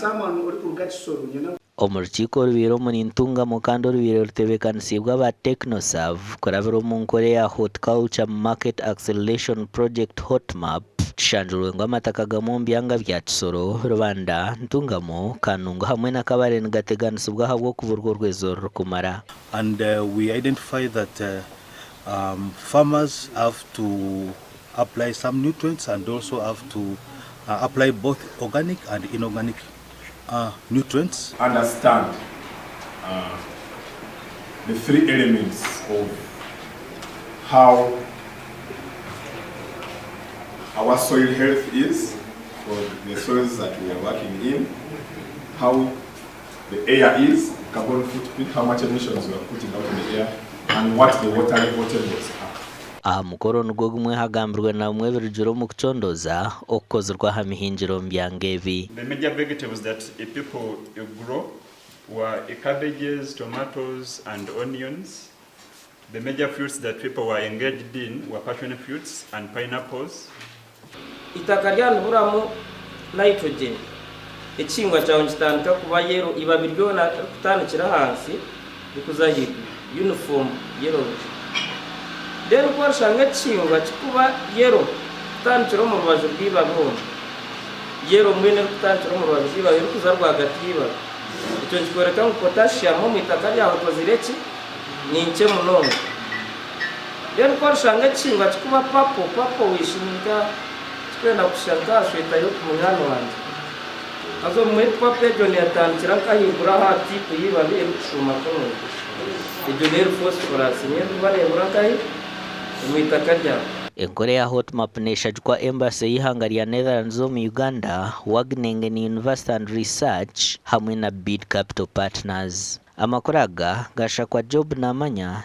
Someone orikuruga Kisoro nyina. Omu rukiiko orubaire omuri Ntungamo kandi orubaire rutebeekanisiibwe aba Technoserve kurabira omu nkora eya Horticulture Market Acceleration Project, HOTMAP, kishanjurwe ngu amataka gamwe omu byanga bya Kisoro, Rubanda, Ntungamo, Kanungu hamwe na Kabale nigateganisibwa ahabw'okuburwa orwezo rurikumara. And we identify that farmers have to apply some nutrients and also have to apply both organic and inorganic nutrients. Understand the three elements of how our soil health is for the soils that we are working in, how the air is, carbon footprint, how much emissions we are putting out in the air, and what the water level tables are. Aha mukoro nigwo gumwe hagambirwe na bimwe ebirugire omu kucondooza okukozirwe aha mihingire omu byanga ebi. The major vegetables that people grow were cabbages, tomatoes and onions. The major fruits that people were engaged in were passion fruits and pineapples. Eitaka ryariburamu nitrogen, ekihingwa kyawe nikitandika kuba yellow, eibabi ryona ririkutandikira ahansi rikuza ahaiguru, uniform yellowing. Then ku orishanga ekihingwa kirikuba yellow kutandikira omu rubaju rw'eibabi omu, yellow mbwenu erikutandikira omu rubaju rw'eibabi erikuza rwagati y'eibabi, ekyo nikikworeka ngu potassium omu itaka ryawe ekozire ki? Ni nkye munonga. Mbwenu ku orishanga ekihingwa kikuba papo, purplish, ninka kikwenda kushusha nka aha sweeta y'omunywani wangye. Haza obumwe papo egyo neetandikira nk'ahaiguru aha aha tipu y'eibabi erikushuuma kunuya. Egyo n'eri phosphorus, niyo erikuba neebura nkahi? Omu itaka ryawe. Enkora eya HotMap neeshagikwa Embassy y'eihanga rya Netherlands omu Uganda, Wageningen University and Research hamwe na Bid Capital Partners. Amakuru aga gashakwa Job Namanya.